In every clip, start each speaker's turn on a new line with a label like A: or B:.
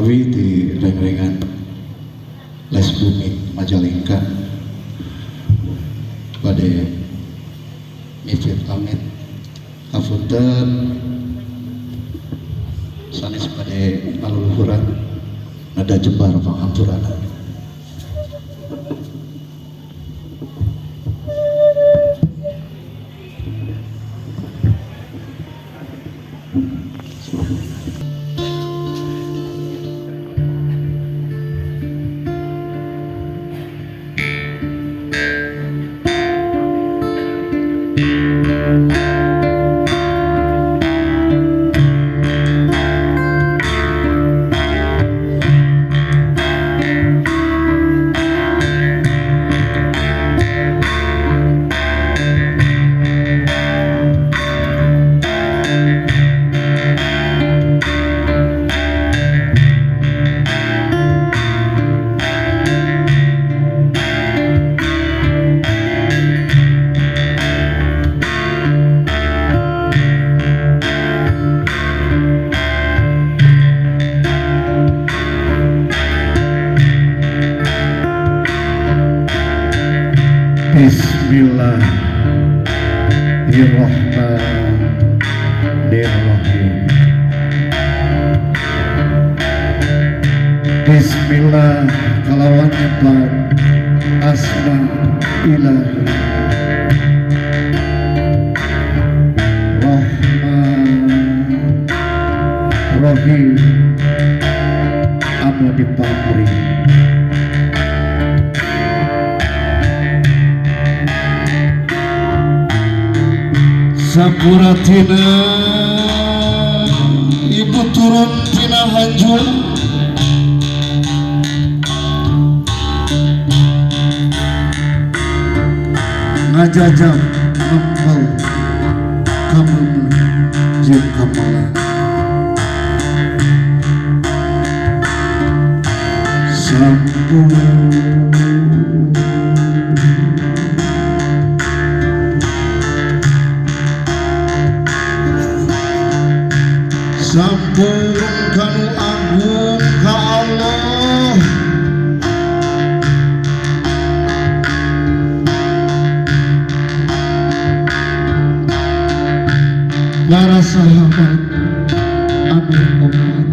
A: Kawi di reng-rengan Les Bumi Majalengka bade mifit amit hapunten sanes bade ngaluluhuran nada jembar panghampurana. Bismillahirrahmanirrahim. Bismillah kalawan nyebat asma ilahi Rahman Rahim anu dipamri. Sapuratina ibu turun tina hanjur ngajajab nempel kameuneuh jeung kamala. Sampun sampun kanu agung ka Allah para sahabat anu opat,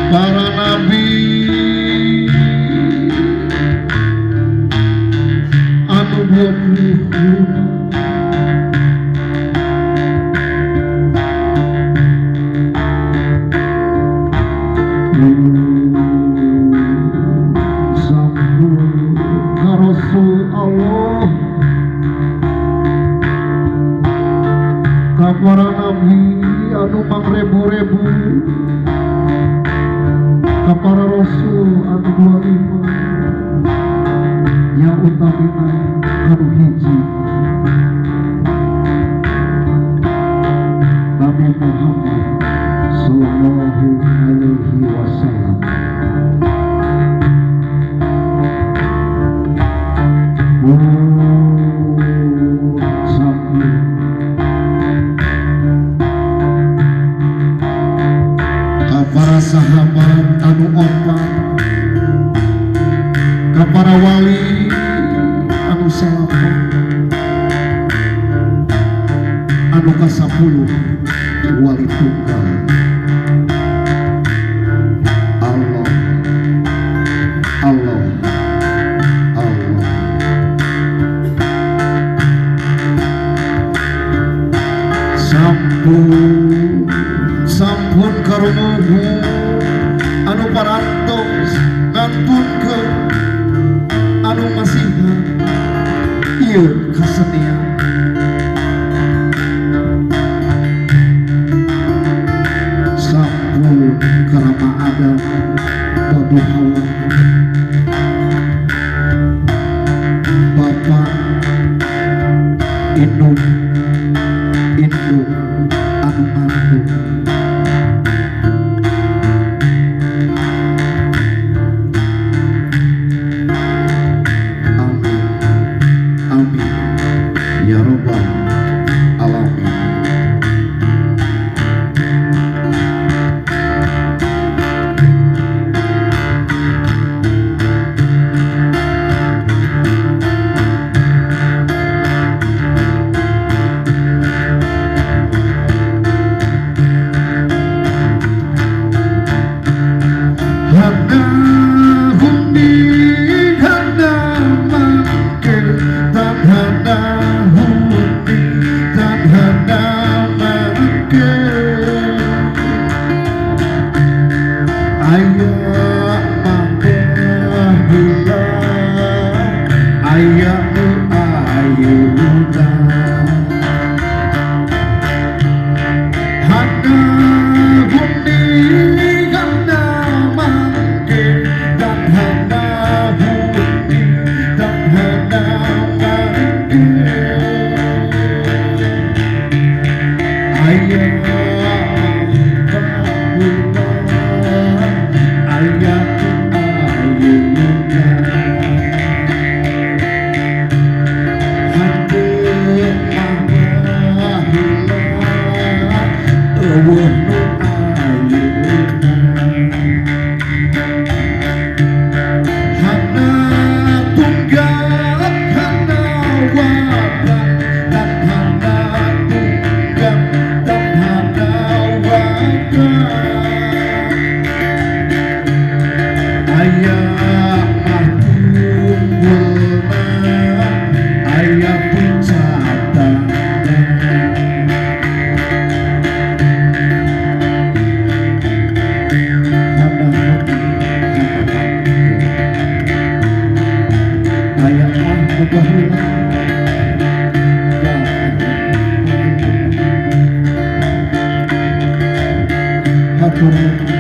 A: para nabi anu 25, sampun ka Rasul Allah, ka para nabi anu mangrebu-rebu, ka para rasul anu 25, yang utamina kanu hiji Nabi Muhammad sallallahu alaihi wasallam. Sampun ka para sahabat anu opat, ka para wali anu salapan, anu kasapuluh wali tunggal Allah Allah Allah. Sampun sampun karumuhun anu parantos ngantunkeun anu masihan ieu kasenian. Sampun karama Adam babu Hawa, Bapak induk induk anu ngandung. Amin amin ya robbal alamin. คุณ